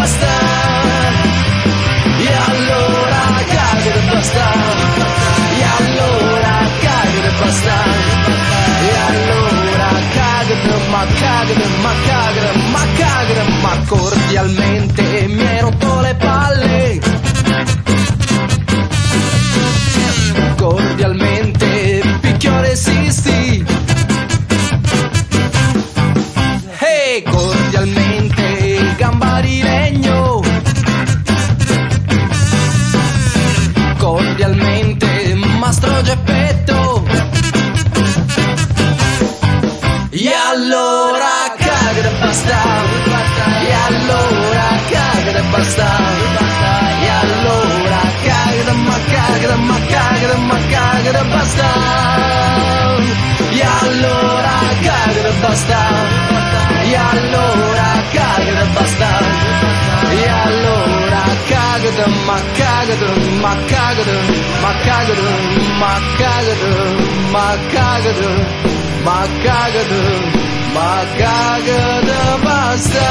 basta. E allora cagada basta. E allora cagada basta. E allora cagada, ma cagada, ma cagada, ma cagada, ma cordialmente mi hai rotto le palle. Cordialmente picchio resisti. E cordialmente gamba di legno. Cordialmente mastro Geppetto. E allora cagada basta. E allora cagada basta. E allora cagada ma cagada ma cagada ma cagada basta. E allora cagada basta. E allora cagada basta. E allora cagada ma cagada ma cagada ma cagada ma cagada ma cagada ma cagada ma cagada basta.